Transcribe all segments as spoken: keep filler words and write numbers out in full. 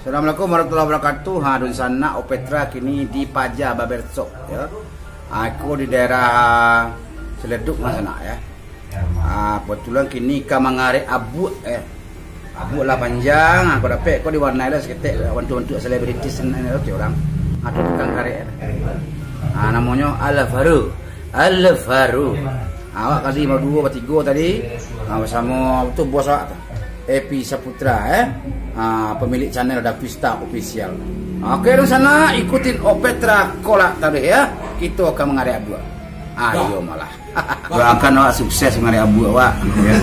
Assalamualaikum warahmatullahi wabarakatuh. Ha, dunsanak Opetra kini di Paja Barbershop, ya. Ha, iko di daerah Seleduk, dunsanak, ya. Ha, kebetulan kini ka mangarek abuak, eh. Abuak lah panjang, ha, ko dapek ko diwarnai lah saketek, bantuak-bantuak selebritis, eh, oke urang. Ha, tu tukang karek, eh. Ha, namonyo Alvaro. Alvaro. Ha, awak tadi baduo, batigo tadi. Ha, basamo tu bos awak tu. Epi Saputra, eh. Ha, pemilik channel Davista Official. Oke, dunsanak, ikutin Opetra Kolak tadi, ya. Kito ka mangarek abuak. Ayo malah. Doakan awak sukses mangarek abuak awak. Ya.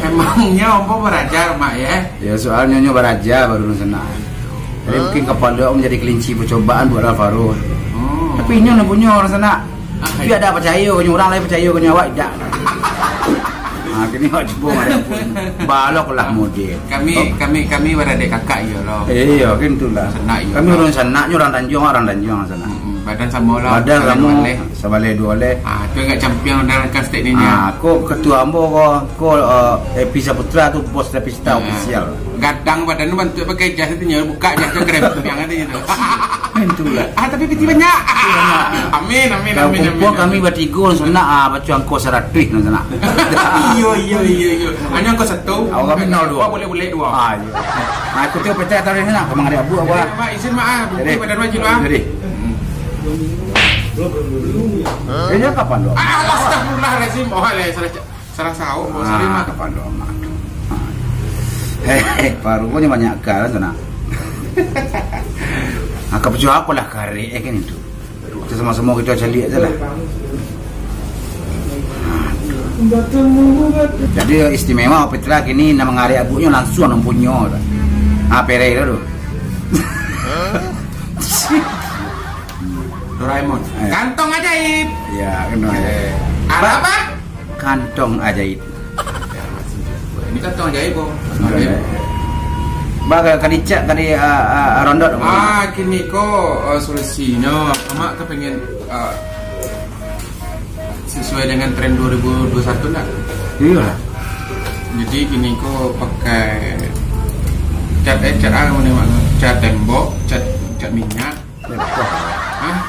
Emangnya Ombo baraja, Mak, ya? Ya, soalnya nyo baraja baru, dunsanak. Jadi mungkin kapalo awak manjadi kelinci percobaan buat Alvaro. Oh. Tapi inyo nan punyo, dunsanak. Ah, tapi iya. Ado pacayo ka nyo, urang lain pacayo ka nyo, awak indak. Ha, kini awak cubo mangarek abuak. Balok lah model. Kami, oh, kami, kami baradek kakak, iyo lo. Iyo, kan itulah. Sanak, iyo. Kami urang sanak, nyo urang Tanjuang, urang Tanjuang sanak. Mm-mm. Badan samo lah. Badan samo, sabaleh duo baleh. Ah, tu agak campiang dalam kastek ni, ah, ko ketua ambo ko, ko, eh, Epi Saputra tu bos Davista Official. Gadang badan tu bantuak pakai jas tu nyo, buka jas tu keren, campiang tu. Itulah. Ah, tapi piti banyak. Piti banyak. Amin, amin, amin, amin. Kalau kumpul kami batigo, sanak, ah, baco angko saratuih, sanak. Iyo, iyo, iyo, iyo. Hanyo angko satu. Awak kami nol duo. Awak bulek-bulek duo. Ah, iyo. Ah, ikuti Opetra tadi, sanak, ka mangarek abuak, Mak. Jadi, Mak, izin, Mak, ah. Bukti badan wajib, ah. Jadi. Kayaknya kapan, Dok? Ah, astagfirullahalazim. Oh, alah, salah ca-, salah sawo, Bos. Sorry, Mak. Kapan, Dok, Mak? Hehe, baru punya banyak kal, sanak. Angka pejuang aku lah karek, eh, kan itu. Kita sama-sama kita cari aja lah. Jadi istimewa Opetra kini nak mangarek abuaknyo langsung nan punyo. Ah, perek tu. Doraemon. Eh. Kantong ajaib. Ya, kantong ajaib. Ada apa? Kantong ajaib. Ini kantong ajaib, Bo. Kantong ajaib. Ba, ka, ka dicak, ka di, ah, ah, rondot, Bo. Ah, kini ko, ah, solusinyo, Amak tu pengen, ah, sesuai dengan tren dua ribu dua puluh satu ndak? Iya. Jadi kini ko pakai cat, eh, cat apa ni, Mak? Cat tembok, cat, cat minyak. Tembok. Hah?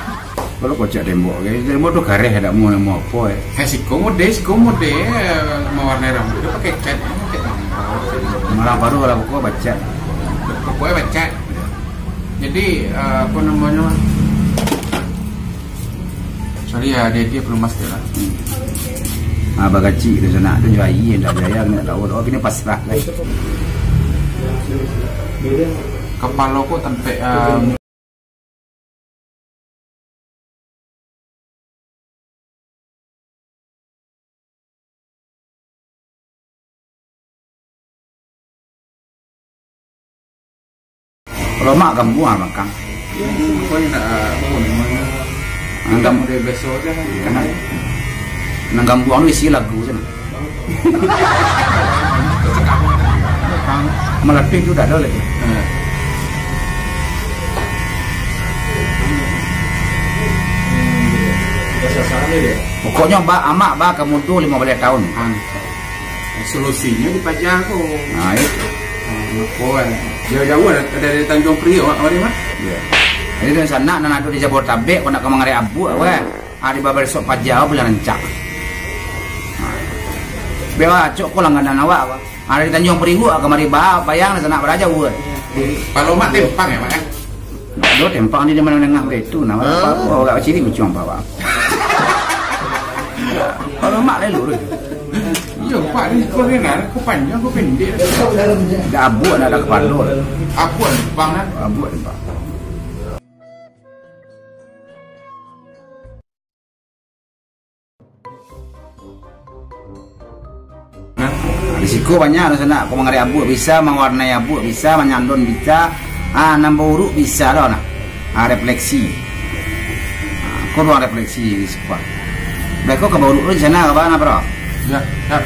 Kalau kocak tembok, eh, tembok tu kareh, dak mau, mau apa, eh? Eh, siko mode, siko mode, eh, mewarnai rambut tu pakai cat, eh, cat tembok. Malah baru lah pokok baca. Pokoknya baca. Jadi, eh, apa namanya? Sorry ya, dia, dia pelumas dia lah. Ah, bagacik tu sanak tu, jual aia, tak jual aia, tak tahu, tak tahu, kena pasrah lah. Kepala kau tempe, eh, Kalau mak kambuang makan. Kau nak, ah, apa namanya? Anggap model biasa aja kan. Nang kambuang tu isi lagu je. Melatih tu dah ada lagi. Hmm. Pokoknya ba, amak ba ka mudo lima belas tahun. Ah. Solusinyo di Paja ko. Nah, itu. Ah, apo, eh? Jauah-jauah dari, dari Tanjung Priok, awak ni, Mak? Ya. Jadi, dari sanak nan ado di Jabodetabek, kau nak ka mangarek abuak, weh. Ah, di barbershop Paja, boleh rancak. Nah. Biar acok ko langganan awak, weh. Ah, dari Tanjung Priok, kamari ba, bayang, dari sanak baraja, weh. Kalau Mak tempang ya, Mak, ya? Dak ado tempang di mana nengah baitu, nah, apa, apa, agak ciri macam apa, Pak? Kalau mak lain lurus. Iyo, Pak, ni kau ni, nah, kau panjang, kau pendek. Dak abuak, dak ada kepala. Abuak, Pak, nah. Abuak, Pak. Nah, di siko banyak tu sanak, kau mangarek abuak bisa, mawarnai abuak bisa, manyalon bisa, ah, nambah uruk bisa lo nah. Ah, refleksi. Ah, kau ruang refleksi di siko. Beko ka uruk tu di sana, ka bana, bro? Ya, ya.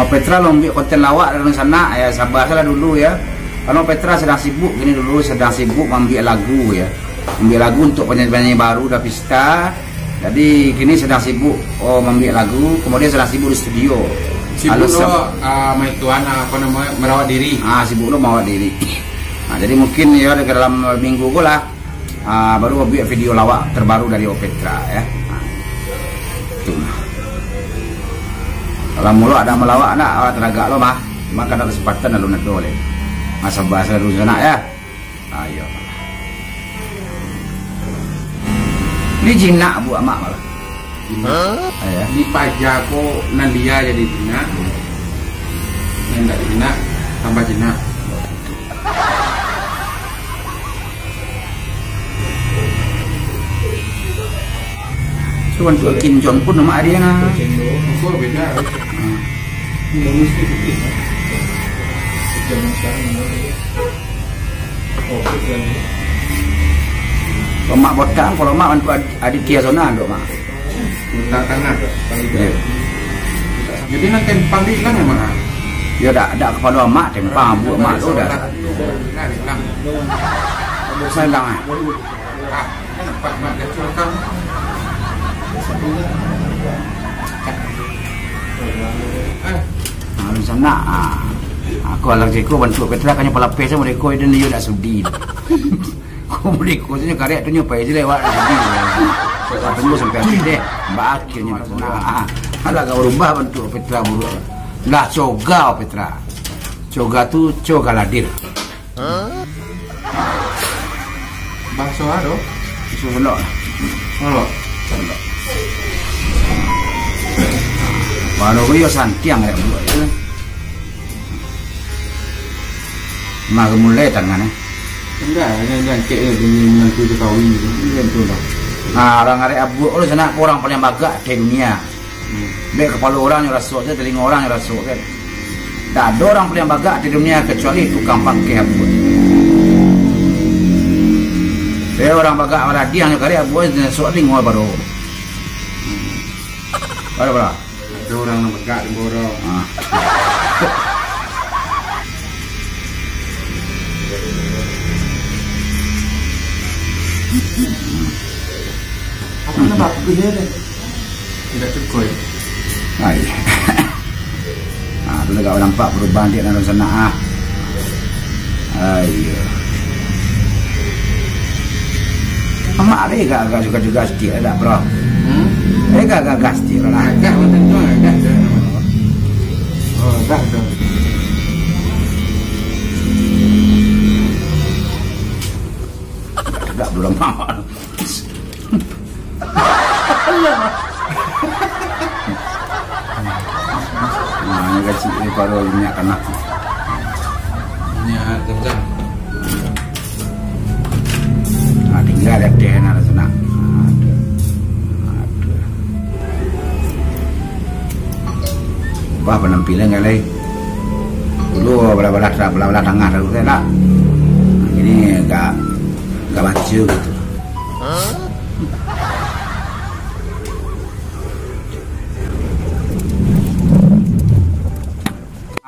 Oh, Petra lo ambiak konten lawak dari sanak, ya, sabar salah dulu, ya. Karena Petra sedang sibuk gini dulu, sedang sibuk mambiak lagu, ya. Mambiak lagu untuk penyanyi-penyanyi baru Davista. Jadi kini sedang sibuk, oh, mambuek lagu, kemudian sedang sibuk di studio. Sibuk Halo, lo, Sam. Ah, maituan, ah, apa namanya, merawat diri. Ah, sibuk lo merawat diri. Nah, jadi mungkin ya dalam minggu ko lah, ah, baru buek video lawak terbaru dari Opetra ya. Nah, itu lah. Kalau mulo ada malawak nak, awak teragak lo mah. Cuma kada kesempatan lalu nedo le. Masa bahasa dulu sanak ya. Ayo. Ni jinak buat amak malah. Jinak. Ayo. Di paja ko nan dia jadi jinak. Nan indak jinak tambah jinak. Cuman tu Kim Jong pun nama dia nah. Apa beda? Hmm. Indonesia putih. Zaman sekarang. Kalau mak botak, kalau mak bantu Ad-, Aditya Sona tu, mak. Botak tanah. Ya. Jadi nak tempang di ilang ya, mak? Ya, dak, dak kepala mak tempang, buat mak tu dah. Ilang, ilang. Salang, ah. Ah, nampak mak dia tu rekam. Eh. Ah, di sana, ah. Aku alang ceko bantu Petra kanyo palapeh samo deko, dan iyo dak sudi. Ko mereka tu nyo karek tu nyo pai je lewat. Tunggu sampai habis deh. Ba akhirnyo tu nah. Alah kau rubah bantu Petra buruak. Lah coga Petra. Coga tu coga ladir. Baso ado. Baso Solok lah. Solok. Solok. Baru ko yo santiang yo buruak tu. Mah mulai tangan eh. Enggak, hanya jangkek je bunyi menantu Jokowi tu. Iya, betul lah. Nah, orang arek abuak tu sanak orang paling bagak di dunia. Hmm. Dek kepala orang nyo rasok je, telingo orang nyo rasok kan. Tak ada orang paling bagak di dunia kecuali tukang pakai abuak. Dek orang bagak maradiang nyo kali abuak nyo rasok telingo baru. Baru, baru. Ada orang nan bagak di bawah. Ah. Apa nama aku dia deh? Tidak cukup. Ai. Ah, tu lah kau nampak perubahan dia dalam sana ah. Ayo. Amak ada agak-agak juga-juga sikit ada, bro. Hmm? Ada agak-agak sikit lah. Agak macam tu, agak je. Oh, agak tu. Agak belum amat. Nah, ini kacik ni baru minyak tanah. Minyak zam-zam. Nah, tinggal ada teh nak sana. Aduh. Aduh. Ubah penampilan kan, lai. Dulu belah-belah, belah-belah tangah dulu kan, tak? Ini agak, agak baca gitu.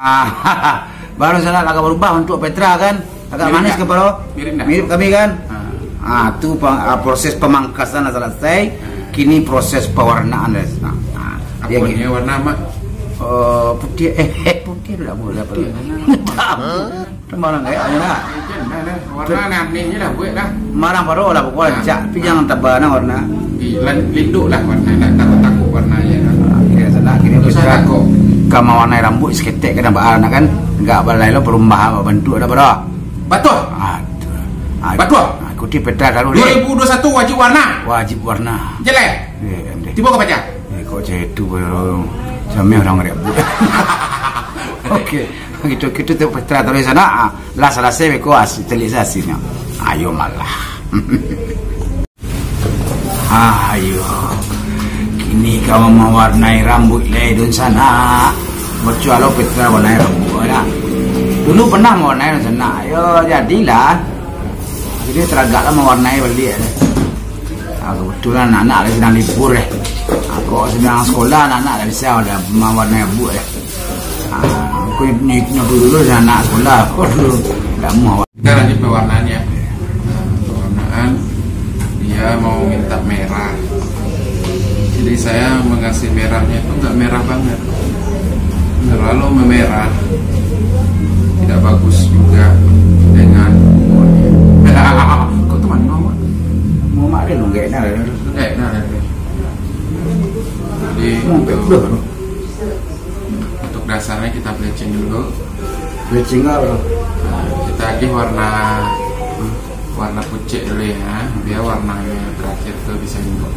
Ah, baru sanak agak berubah untuk Petra kan? Agak Mirip manis tak? Kepala? Mirip tak? Mirip kami kan? Ah. Ah, tu pa-, ah, proses pemangkasan dah selesai. Ah. Kini proses pewarnaan dah. Nah, ah, Apa dia ni gini. Warna, Mak? Eh, putih, eh, eh, putih tu tak boleh apa. Putih, warna. Hitam. Tembang kayak mana? Nah, nah, warna ni aneh je lah, buat lah. Marang paro lah pokok Nah. Cak, tapi jangan tebal nah warna. Di, lan-, linduk lah warna, nak takut-takut warna je lah. Akhirnya sanak, akhirnya Susah Petra takut. Ka mawarnai rambuik saketek ka nampak anak kan. Enggak balai lo perubahan bantuak dah, bro. Batua. Aduh. Aduh. Batua. Ikuti Petra taruh deh. Dua ribu dua satu wajib warna. Wajib warna. Jelek. Eh, andai. Tiba ka pacar. Eh, kok cak itu, bro? Sampai orang ribut. Oke. Gitu, gitu tu Petra taruh sana. Ah, lah selesai beko as-, telik hasilnya. Ayo malah. Ayo. Kini kamu mawarnai rambuik lai dun sanak. Bacualo Petra warnai rambuik dah. Dulu pernah mawarnai dun sanak. Yo, jadilah. Jadi teragaklah mawarnai baliak deh. Ah, kebetulan anak-anak lagi sedang libur deh. Aku sedang sekolah, anak-anak dah bisa dah mawarnai rambuik deh. Ah, aku ni, ni, ni dulu dah anak sekolah. Aku dulu dah mau Kita lanjut pewarnaannya. Nah, pewarnaan dia mau minta merah. Jadi saya mengasih merahnya itu nggak merah banget, terlalu memerah, tidak bagus juga dengan umurnya. Kok teman mama? Mama dia nunggak nak. Nunggak nak. Jadi untuk, untuk dasarnya kita bleaching dulu. Bleaching apa? Nah, kita lagi warna warna pucet dulu ya, biar warnanya terakhir tuh bisa nyingok.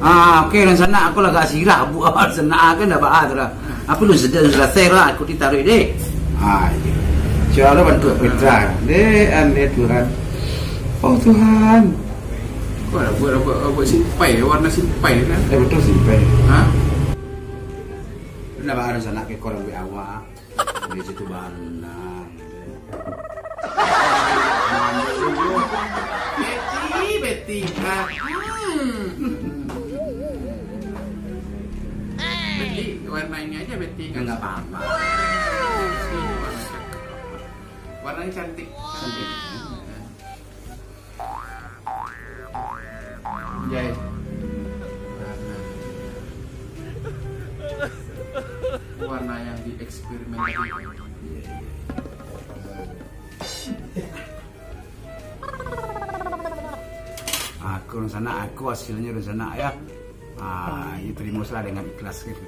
Ah, oke, dunsanak, aku lah agak sirah, buah sanak kan dah baa tu lah. Apa lu sedang selesai lah, aku ditaruh deh. Ah, iya. Insya Allah bantu Petra. Deh, andai Tuhan. Oh Tuhan. Kau ada buat apa, buat simpai, warna simpai kan? Eh, betul simpai. Ha? Lu nak baa sanak ke korang buat awak. Di situ bana. Betty, Betty. Ah, hmm. Betty, warna ini aja, Betty. Enggak apa-apa. Warnanya cantik. Cantik. Jai. Warna yang dieksperimen tadi. Aku dunsanak, aku hasilnyo dunsanak ya. Ah, ya terima salah dengan ikhlas gitu.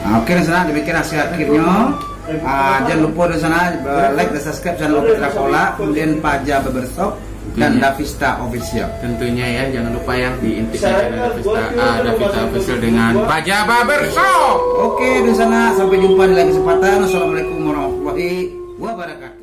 Ah, oke, dunsanak, demikian hasil akhirnyo. Ah, jangan lupa dunsanak, eh, like dan subscribe channel Petra Kolak, kemudian Paja Barbershop dan Tentunya. Davista Official. Tentunya ya, jangan lupa ya, diintipnya channel Davista, ah, Davista Official dengan Paja Barbershop. Oke, dunsanak, sampai jumpa di lain kesempatan. Wassalamualaikum warahmatullahi wabarakatuh.